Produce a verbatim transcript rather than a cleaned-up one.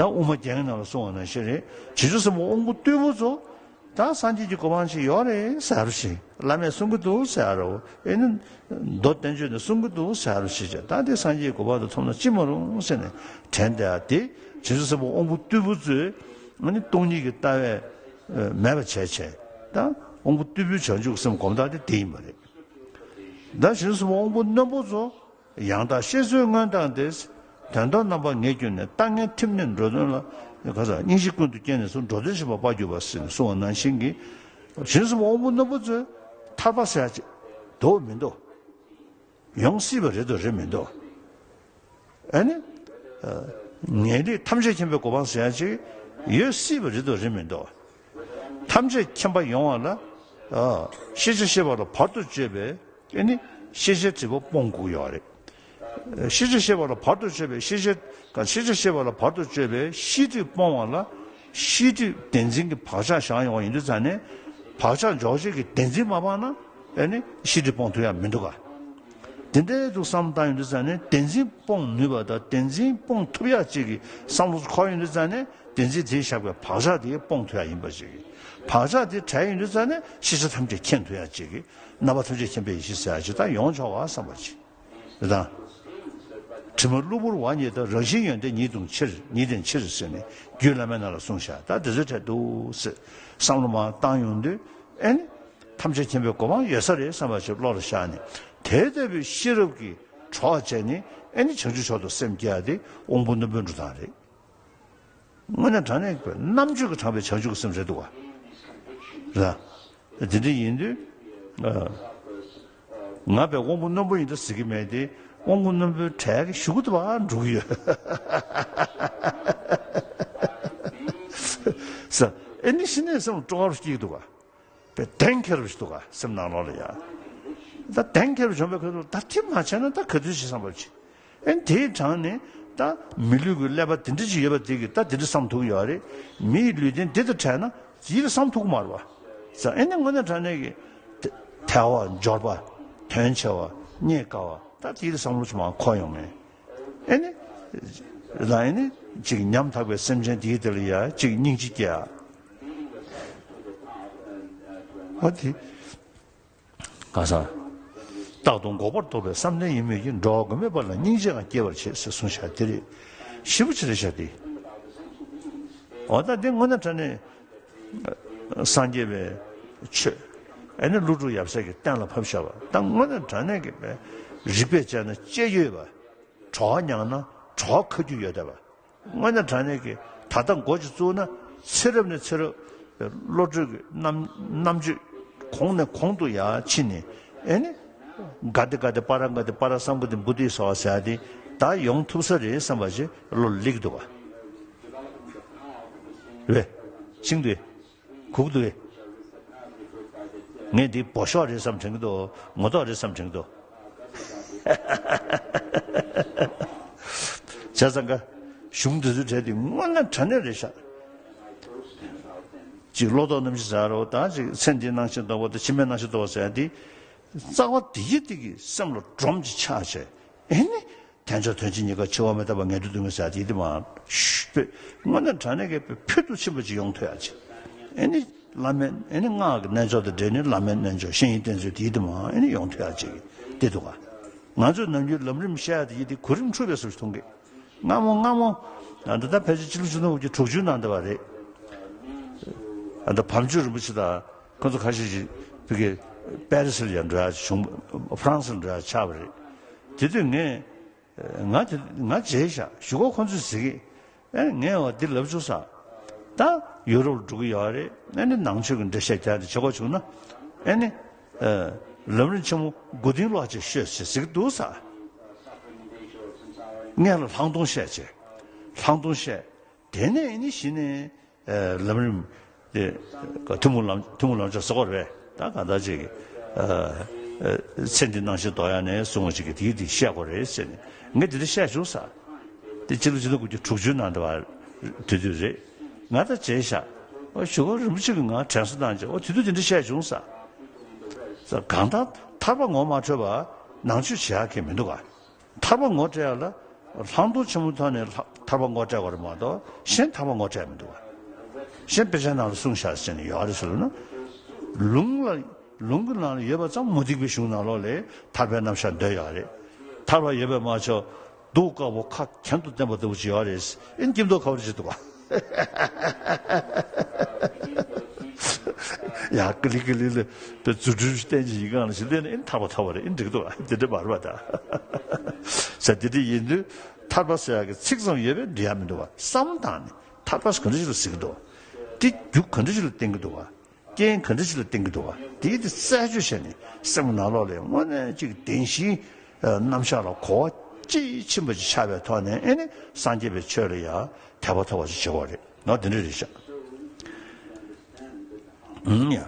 ད་དབུ་མ་རྒྱན་གྱི་ནང་ལ་གསུངས་པ་ནང་བཞིན་རེད། བྱང་ཆུབ་སེམས་དཔའ་དབང་པོ་རྟུལ་པོ་ཚོ་ད་སངས་རྒྱས་ཀྱི་གོ་འཕང་ཅིག་ཡོད་རེད་ཟེར་རོ་ཞེས། བླ་མས་གསུང་གི་འདུག་ཟེར་རོ། ཨེ་ནི་མདོ་བསྟན་བཅོས་ནས་གསུང་གི་འདུག་ཟེར་རོ་ཞེས་བྱས། ད་དེ་སངས་རྒྱས་ཀྱི་གོ་འཕང་དུ་ཐོབ་ན་ཅི་མ་རུང་ཟེར་ནས་དྲན་བསྡད་ཡ་དེ། བྱང་ཆུབ་སེམས་དཔའ་དབང་པོ་རྟུལ་པོ་ཚོས་ཨ་ནི་སྟོང་ཉིད་ཀྱི་ལྟ་བས་མེད་པ་བྱས་བྱས། ད་དབང་པོ་རྟུལ་པོའི་བྱང་ཆུབ་སེམས་སྒོམ་སྟངས་དེ་དེ་ཡིན་པ་རེད། ད་བྱང་ཆུབ་སེམས་དཔའ་དབང་པོ་རྣོན་པོ་ཚོ། ཡང་དག་ཤེས་བཟོད་མངོན་དང་ལྡན། དོན་དམ་རྣམ་པར་ངེས་གྱུར་ནས། ལྟ་ངན་ཐིམ་ནས་འགྲོ་དོན་ལ། ག་ས་སྙིང་རྗེ་ཀུན་ཏུ་བསྐྱེད་ནས་སུ། འགྲོ་དོན་བྱེད་པ་དཔའ་གྱུར་པ་ཟེར་ནས་གསུངས་པ་ནང་བཞིན་གྱི། བྱང་ཆུབ་དབང་པོ་རྣོན་པོ་ཚོས་ཐར་པ་ཟེར་ཡ་ཅིག་འདུག་མི་འདུག་ཡོང་སྲིད་པ་རེད་འདུག་རེད་མི་འདུག་ཨ་ནི། ངེས་ལེགས་ཐམས་ཅད་མཁྱེན་པའི་གོ་འཕང་ཟེར་ཡ་ཅིག་ཡོད་སྲིད་པ་རེད་འདུག་རེད་མི་འདུག་ཐམས་ཅད་མཁྱེན་པ་ཡོང་བ་ལ། ཤེས་བྱ་ཤེས་པ་ལ་བར་དུ་གཅོད་པའི། ཨེ་ནི། ཤེས་བྱའི་འབྲས་བུ་སྤོང་དགོས་ཡོད་རེད། ཤེས་བྱ་ཤེས་པ་ལ་བར་དུ་གཅོད་པའི་ཤེས་བྱ། ཤེས་བྱ་ཤེས་པ་ལ་བར་དུ་གཅོད་པའི་ཤེས་སྒྲིབ་སྤོང་བ་ལ། ཤེས་སྒྲིབ་བདེན་འཛིན་གྱི་བག་ཆགས་བཞག་ཡོང་བ་ཡིན་དུས་ཙང་ནས། བག་ཆགས་འཇོག་བྱེད་ཀྱི་བདེན་འཛིན་མ་སྤངས་ན། ཨེ་ནི། ཤེས་སྒྲིབ་སྤོང་ཐུབ་ཡ་མི་འདུག་ག་དེ་འདྲའི་འདུག་བསམ་བཏང་ཡོང་དུས་ཙང་ནས། བདེན་འཛིན་སྤོང་ནུས་པ་དང་བདེན་འཛིན་སྤོང་ཐུབ་ཡ་ཅིག་གི་བསམ་བློ་འཁོར་ཡོང་དུས་ཙང་ནས། བདེན་འཛིན་དེས་བཞག་པའི་བག་ཆགས་དེ་སྤོང་ཐུབ་ཡ་ཡིན་པ་ཅིག་བག་ཆགས་དེ་བྲལ་ཡོང་དུས་ཙང་ནས། ཤེས་བྱ་ཐམས་ཅད་མཁྱེན་ཐུབ་ཡ་ཅིག་རྣམ་པ་ཐམས་ཅད་མཁྱེན་པའི་ཡེ་ཤེས་ཟེར་ཡ་ཅིག་ད་ཡོང་ཆོག་པ་བསམ་པ་ཅིག་རེད་ད། དྲི་མ་གློ་བུར་བ་ཉིད་དང་། རང་བཞིན་ཡོན་ཏན་ཉིད་དང་ཕྱིར། ཉིད་ལྡན་ཕྱིར་ཟེར་ནས་རྒྱུད་བླ་མའི་ནང་ལ་གསུངས་བཞག་ད་དེ་ཚོའི་གྲས་འདུག་ཟེར་བསམ་བློ་མར་བཏང་ཡོང་དུས། ཨེ་ནི། ཐམས་ཅད་མཁྱེན་པའི་གོ་འཕང་ཡོད་ས་རེད་བསམ་པ་ཞིག་བློ་ལ་ཤར་ནས། དེ་ལྟ་བུའི་ཤེས་རབ་ཀྱི་གྲོགས་བྱས་ནས། ཨེ་ནི། བྱང་ཆུབ་མཆོག་ཏུ་སེམས་བསྐྱེད་ཡ་དེ་དབང་པོ་རྣོན་པོའི་འགྲོ་སྟངས་རེད། དངོས་གནས་དྲང་གནས་ཀྱི་རྣམ་དཔྱོད་ཀྱིས་དྲངས་པའི་བྱང་ཆུབ་ཀྱི་སེམས་རེད་འདུག་བ། རེད། དེ་འདྲ་ཡིན་དུས། ཨ། ང་དཔེ་དབང་པོ་རྣོན་པོ་ཡིན་འདྲ་ཟེར་གྱི་མེད་དེ། དབང་པོ་རྣོན་པོའི་གྲས་ཀྱི་གཞུག་གུ་དུ་བ་འགྲོ་གི་ཡོད། ས། ཨེ་ནི་ཤི་ནས་སེམས་སྤྲོ་བ་སྐྱེ་གི་འདུག་བ། དཔེ་གདེང་འཁེལ་བ་ཞིག་འདུག་ག་སེམས་ནང་ལོགས་ལ་ཡ། ད་གདེང་འཁེལ་བ་བྱུང་བའི་ཁ་ཐུག་ད་དེ་མ་བྱས་ན་ད་ག་དུས་བྱེད་བསམ་པ་བྱེད། ཨེ་དེའི་གྲངས་ནས་ད་མི་ལུས་ཀྱི་ཀླད་པ་དེ་འདྲ་ཅིག་ཡོད་པ་དེ་གིས་ད་དེ་འདྲ་བསམ་ཐུབ་ཀྱི་ཡོད་རེད། མི་ཡི་ལུས་རྟེན་འདི་དང་བྲལ་ན་ཡིད་ལ་བསམ་ཐུབ་ཀྱི་མ་རེད་བ། ས། ཨེ་ནི་དངོས་གནས་དྲང་གནས་ཀྱི་ཐལ་བ་འབྱོར་པ། དོན་ཆེ་བ། རྙེད་དཀའ་བ། ད་དེ་ཡིད་ལ་བསམ་བློ་ཅིག་མར་འཁོར་ཡོང་ངེས། ཨེ་ནི། ལ་ཨེ་ནི། ཅིག་ཉམ་ཐག་པའི་སེམས་ཅན་དེའི་དེ་ལ་ཡ་ཅིག་སྙིང་རྗེ་སྐྱེ་ཡ། ཨ་དེ། ག་ས། རྟག་ཏུ་འགོག་པར་རྟོག་པའི་བསམ་གཏན་ཡིན་མོད་ཀྱི། འགྲོ་བ་མགོན་མེད་པ་ལ་སྙིང་རྗེའང་སྐྱེ་བར་བྱེད་ཟེར་གསུངས་བཞག་དེ་རེད། ཞེ་པོ་ཅིག་རེད་བཞག་དེ། འོ་ད་དེ་དངོས་གནས་དྲང་གནས། སངས་རྒྱས་པའི་ཆོས། ཨེ་ནི་ཀླུ་སྒྲུབ་ཡབ་སྲས་ཀྱི་གཏན་ལ་ཕབ་བཞག་པ་ད་དངོས་གནས་དྲང་གནས་ཀྱི་རིགས་པས་དཔྱད་ན་དཔྱད་ཡོད་པ། གྲོགས་མྱངས་ན་གྲོགས་ཁ་རྒྱུ་ཡོད་བསྡད་པ། དངོས་གནས་དྲང་གནས་ཀྱི་ད་ལྟ་འགོ་ཅིག་བཙུགས་ན་ཚེ་རབས་ནས་ཚེ་རབས་བློ་གྲོས་ཀྱི་རྣམ་རྣམ་དཔྱོད་གོང་ནས་གོང་དུ་ཡར་ཕྱིན་ནས། ཨེ་ནི། ག་དེ་ག་དེ་པ་ར་ག་དེ་པ་ར་སམ་ག་དེ་བུ་དེ་སོགས་ཟེར་ཡ་དེ་ད་ཡོང་ཐུབ་ས་རེད་བསམ་པ་ཞིག་བློ་ལ་སླེབས་འདུག་ག་རེད། ཤིང་དུ། གུག་ཏུ། ངས་འདི་བོད་ཤོག་རེད་བསམ་དྲན་གྱི་འདུག་ངོ་ཐོག་རེད་བསམ་དྲན་གྱི་འདུག་བྱས་ཙང་ཀ་གཞུང་འདི་ཚོའི་གྲས་འདི་དངོས་གནས་དྲང་གནས་རེད་ཤག་ཅིག་བློ་ལྡོག་རྣམ་བཞི་ཟེར་རོ། ད་ཅིག་ཚེ་འདིའི་སྣང་ཞེན་ལྡོག་པ་དང་ཕྱི་མའི་སྣང་ཞེན་ལྡོག་པ་ཟེར་ཡ་འདི། རྩ་བ་འདི་ཡི་འདི་གི་སེམས་ལ་སྒྲོམ་གྱི་ཆགས་བྱས། ཨེ་ནི། དལ་འབྱོར་དོན་གཅིག་གཉིས་ཀ་འཆི་བ་མི་རྟག་པ་ངེས་འབྱུང་སྡུག་བསྔལ་ཟེར་ཡ་དེ་ཡིད་དུ་མ་ཤུ་པེ། དངོས་གནས་དྲང་གནས་ཀྱི་ཕུལ་དུ་ཕྱིན་པ་ཅིག་ཡོང་ཐུབ་ཡ་ཅིག་ཨེ་ནི་བླ་མེད་ཨེ་ནི་སྔགས་ཀྱི་རྣལ་འབྱོར་དང་འབྲེལ་ནས་བླ་མེད་རྣལ་འབྱོར་བཤེས་གཉེན་བསྟེན་ཚུལ་དེ་ཡིད་དུ་མ་ཨེ་ནི་ཡོང་ཐུབ་ཡ་ཅིག་དེ་འདུག་ག་ང་ཚོས་ནམ་རྒྱུན་ལམ་རིམ་བཤད་ཡ་དེ་ཡིད་དེ་གོ་རིམ་འཁྲུལ་པའི་བཟོ་ཞིག་མཐོང་གི་སྔ་མོ་སྔ་མོ། ད་ལྟ་ཕལ་ཆེར་སྤྱི་ལོ་ཆིག་སྟོང་དགུ་བརྒྱ་དྲུག་ཅུ་ནང་འདྲ་བ་རེད། ད་ལྟ་བམ་ཆོས་རིན་པོ་ཆེ་དང་ཁོ་ཚོ་ཁ་ཤས་ཤིག་བི་གེ་པེ་རི་སི་ལ་ཡང་འགྲོ་ཡ་བྱུང་། ཧྥ་རན་སི་ལ་འགྲོ་ཡ་ཆགས་པ་རེད། དེ་དུས་ངས། ང་དེ་ང་བརྗེད་བཞག་གཞུག་གུ་ཁོ་ཚོས་ཟེར་གི། ཨེ་ངས་བ་འདི་ལབ་བཅུག་ས། ད་ཡུ་རོབ་ལ་འགྲོ་གི་ཡོད་རེད། ཨེ་ནི་ནང་ཆོས་ཀྱི་འགྲེལ་བཤད་རྒྱག་འདི་བྱེད་དགོས་བྱུང་ན། ཨེ་ནི། ལམ་རིམ་ཆེན་མོ་མགོ་རྟིང་སློག་ཅིག་ཤོད་ཅེས་ཟེར་གི་འདུག་ས། སྔོན་ལ་ལྷག་མཐོང་བཤད་ཅེས། ལྷག་མཐོང་བཤད། དེ་ནས་ཨེ་ནི་གཞི་ནས། ལམ་རིམ་དེ་ཐུན་མོང་ལམ་ཐུན་མོང་ལམ་སྦྱོར་ཟེར་གོ་རེད་པས། ད་གང་ལྟར་ཅིག་ཚེ་འདི་སྣང་ཞེན་ལྡོག་ཡ་ནས་བཟུང་བ་ཅིག་གི་དེའི་དེ་བཤད་དགོས་རེད་ཟེར་ནས་ངས་དེ་འདྲ་བཤད་བྱུང་ས། དེ་སྤྱི་ལོ་ཆིག་སྟོང་དགུ་བརྒྱ་དྲུག་ཅུ་ནང་དུ་བ་དེ་དུས་རེད། ང་ད་བརྗེད་ཤག་ཨོ་གཞུག་གུ་རིན་པོ་ཆེ་གིས་ང་དྲན་གསོ་བཏང་རྗེས་ཨོ་དེ་དུས་དེ་འདྲ་བཤད་བྱུང་ས། ས་གང་ལྟར་ཐར་པ་ངོ་མ་འཕྲོད་པ་ནང་ཆོས་བྱེད་ཡག་གི་མི་འདུག་ག་ཐར་པ་ངོ་སྤྲད་ཡག་ལ་ ལྷག་མཐོང་ཆེན་པོའི་ཐོག་ནས་ལྷ་ཐར་པ་ངོ་སྤྲད་པ་རེད་མ་གཏོགས་གཞན་ཐར་པ་ངོ་སྤྲད་མི་འདུག་བ། གཞན་དཔེ་ཆ་ནང་ལ་གསུངས་བཞག་ཟེར་ནས་ཡོད་རེད་ཟེར་ལབ་ན། ལུང་ལ་ལུང་གི་ནང་ལ་ཡོད་པ་ཙམ་མུ་སྟེགས་པའི་གཞུང་ནང་ལོགས་ལ་ཐར་པའི་རྣམ་གཞག་འདོད་ཡོད་རེད། ཐར་པ་ཡོད་པས་མ་ཆོག་གདུགས་དཀར་པོ་ཁ་གྱེན་དུ་བསྟན་པ་ལྟ་བུ་ཅིག་ཡོད་རེད། ཨིན་སྐྱིད་མདོག་ཁ་པོ་ཅིག་འདུག་བ། ཡ་ཀི་ལི་ཀི་ལི་ལི་པའི་རྫུ་འཕྲུལ་བསྟན་གྱི་ཡི་གང་ལ་ཞིག་ལེན་ཨིན་ཐར་པ་ཐོབ་པ་རེད། ཨིན་འགྲིག་འདུག་བ། དེ་འདྲ་མ་རེད་པ་ད། ཟེར་དེ་འདྲ་ཡིན་དུས་ཐར་པ་ཟེར་ཡག་གི་ཚིག་ཙམ་ཡོད་པས་འགྲིག་ཡ་མི་འདུག་བ། བསམ་བློ་བཏང་ནས་ཐར་པ་ག་འདྲ་ཞིག་ལ་ཟེར་གི་འདུག་བ། དེ་རྒྱུ་ག་འདྲ་ཞིག་ལ་བརྟེན་གི་འདུག་བ། རྐྱེན་ག་འདྲ་ཞིག་ལ་བརྟེན་གྱི་འདུག་བ། དེའི་དེ་རྩད་གཅོད་བྱས་ནས་སེམས་ནང་ལོགས་ལ་དངོས་གནས་གཅིག་བདེན་བཞིའི་རྣམ་གཞག་ལ་གོ་བ་དཔྱིས་ཕྱིན་པ་ཅིག་ཆགས་པའི་ཐོག་ནས་ཨེ་ནི་སངས་རྒྱས་པའི་ཆོས་ལ་ཡང་དད་པ་ཐོབ་པ་ཅིག་བྱེད་དགོས་རེད། ང་དེ་འདྲ་རེད་ཤག་ཨུམ་ཡ།